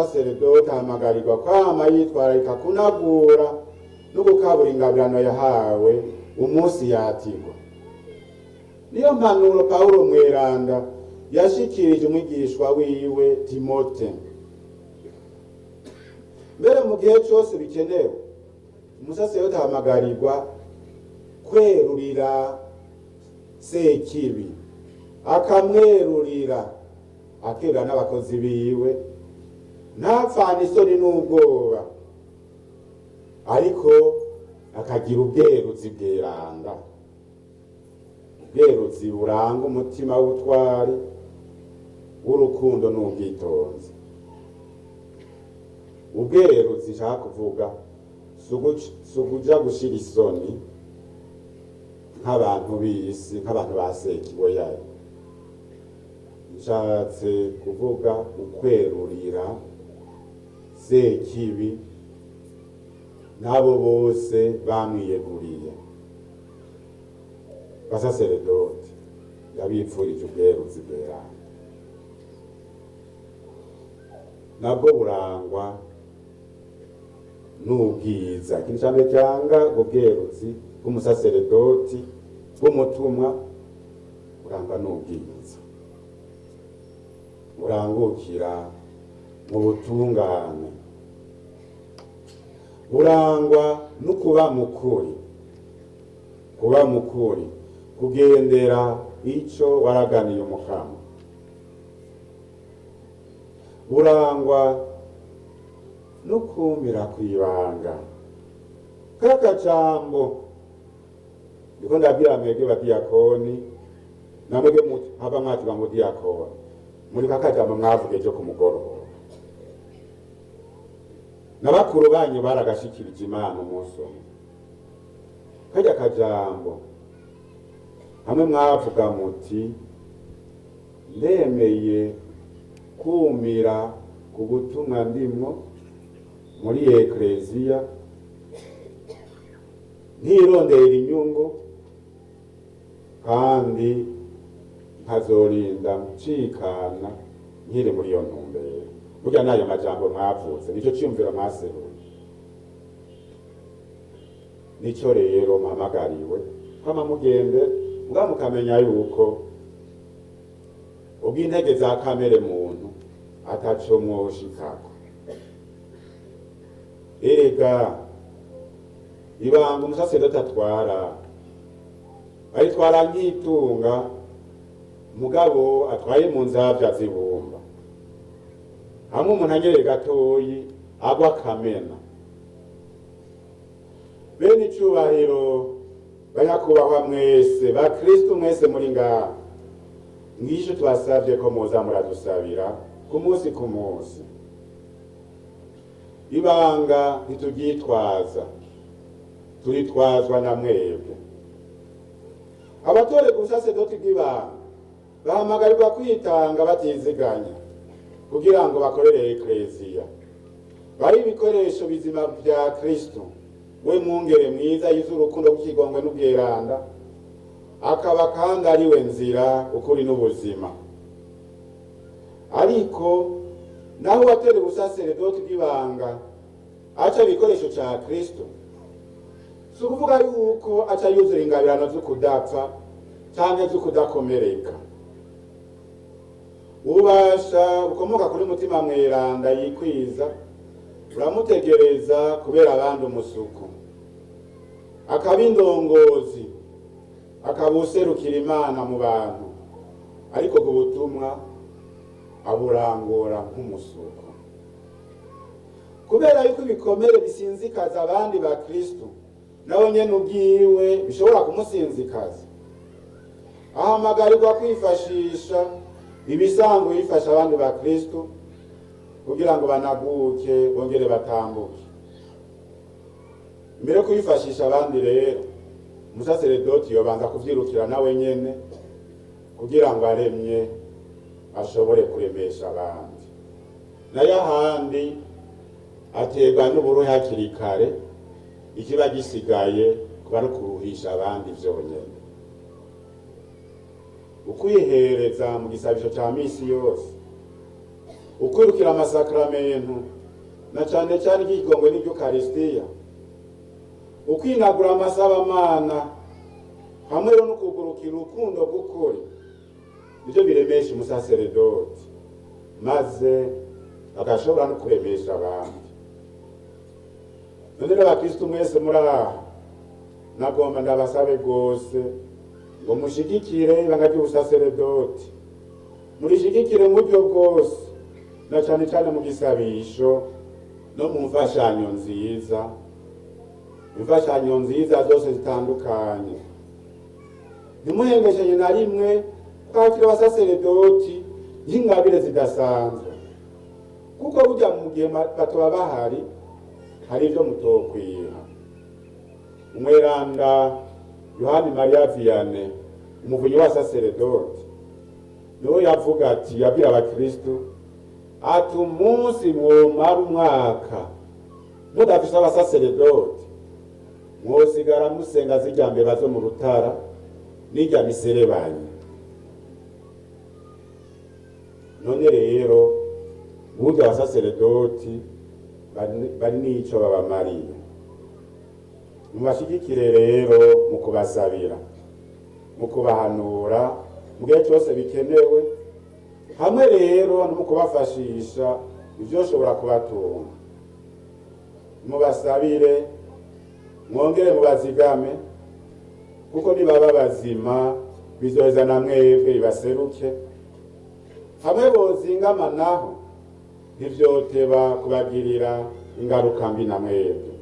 Umusaseredoti ahamagarirwa kwama yitwararika kunagura no gukabura ingabirano yahawe umunsi yatigwa. Niyo mpanuro Pawulo mweranda yashikirije umwigishwa wiwe Timote. Mbere mu gihe cyose bikenewe, umusaseredoti ahamagarirwa kwerurira Sekibi, akamwerurira, akerura n'abakozi biwe, ntapfane isoni n'ubwoba, ariko akagira ubweruzi bweranda, ubweruzi buranga umutima w'ubutwari, w'urukundo n'ubwitonzi. Ubweruzi nshaka kuvuga si ukuja gushira isoni nk'abantu b'isi, nk'abantu ba Sekiboyaye. Nshatse kuvuga ukwerurira Sekibi n'abo bose bamwiyeguriye. Basaseredoti, yabipfurije ubweruzi bweranda, nabwo burangwa n'ubwiza. Ikintu ca mbere kiranga ubweruzi bw'umusaseredoti, bw'umutumwa, burangwa n'ubwiza, burangukira mu butungane, burangwa no kuba mukuri, kuba mukuri, kugendera ico waraganiye Umukama, burangwa no kumira kwibanga. Kakajambo ndiko ndabwira mwebwe badiyakoni, namwebwe hava mwatuba mu diyakoni, muri kakajambo mwavuga ejo ku mugoroba, n'abakuru banyu baragashikirije Imana umunsi umwe. Karya kajambo hamwe mwavuga muti: "Ndemeye kumira ku butumwa ndimwo muri ekleziya, ntirondera inyungu, kandi nkazorinda ncikana nkiri muri iyo ntumbero." Burya n'ayo majambo mwavuze, nico ciyumviro mwaseruye, nico rero muhamagariwe kwama mugende mbwa, mukamenya yuko ubw'intege za kamere muntu ataco mwoshikako. Erega ibanga umusaseredoti atwara, aritwara nk'itunga, mugabo atwaye mu nzavya zibumba. Hamwe umuntu anyereye gatoyi agwa akamena. Bene icubahiro, banyakubahwa mwese, bakristu mwese muri ngaha, ngisho twasavye ko muza muradusabira ku munsi ku munsi. Ibanga ntituryitwaza, turitwazwa na mwebwe. Abatorerwa ubusaseredoti bw'ibanga bahamagarirwa kwitanga batiziganya kugira ngo bakorere ekleziya, bari ibikoresho bizima vya Kristo, we mwungere mwiza yuzuye urukundo rw'ikigongwe n'ubweranda, akaba kandi ari we nzira, ukuri n'ubuzima. Ariko naho uwaterewe ubusaseredoti bw'ibanga aca ibikoresho ca Kristo, si ukuvuga yuko aca yuzura ingabirano z'ukudapfa canke z'ukudakomereka. Ububasha bukomoka kuri Mutima Mweranda yikwiza buramutegereza kubera abandi umusuku, akaba indongozi, akaba userukira Imana mu bantu, ariko ku butumwa aburangura nk'umusuku. Kubera yuko ibikomere bisinzikaza abandi ba Kristo nawe nyene ubwiwe bishobora kumusinzikaza, ahamagarirwa kwifashisha ibisanzwe bifasha abandi ba Kristo kugira ngo banaguke bongere batambuke. Mbere yo kwifashisha abandi rero, umusaseredoti yobanza kuvyirukira nawe nyene kugira ngo aremye ashobore kuremesha abandi. Nayo ahandi aterwa n'uburuhe hakiri kare, ikiba gisigaye kuba ari ukuruhisha abandi vyonyene. Ukwihereza mu gisabisho ca misi yose. Ukwirukira amasakramentu na cane cane iry'ikigongwe n'iry'Ukarisitiya, ukwinagura amasabamana hamwe rero no kugurukira urukundo rw'ukuri, nivyo biremesha umusaseredoti, maze agashobora no kuremesha abandi. None rero abakristu mwese muri aha, nagomba ndabasabe rwose ngo mushigikire ibanga ry'ubusaseredoti, murishigikire mu buryo bwose, na cane cane mu gisabisho no mu mfashanyo nziza, imfashanyo nziza zose zitandukanye. Ntimuhengeshenye na rimwe kwakira abasaseredoti nk'ingabire zidasanzwe, kuko burya mu gihe batoba bahari hari ivyo mutokwiha. Umweranda Yohani Mariya Vianney, umuvunyi wa saseredoti, niwe yavuga ati, yabwira abakristu ati: umunsi mwomara umwaka mudafise abasaseredoti, mwosigara musenga zirya mbeba zo mu rutara n'irya miserebanyi. None rero burya abasaseredoti bari n'ico babamariye. Mubashigikire rero mu kubasabira, mu kubahanura mu gihe cyose bikenewe, hamwe rero no mu kubafashisha ivyoshobora kubatunga. Mubasabire, mwongere mubazigame, kuko nibaba bazima bizoheza na mwebwe bibaseruke. Hamwe bozingama naho ntivyoteba kubagirira ingaruka mbi na mwebwe.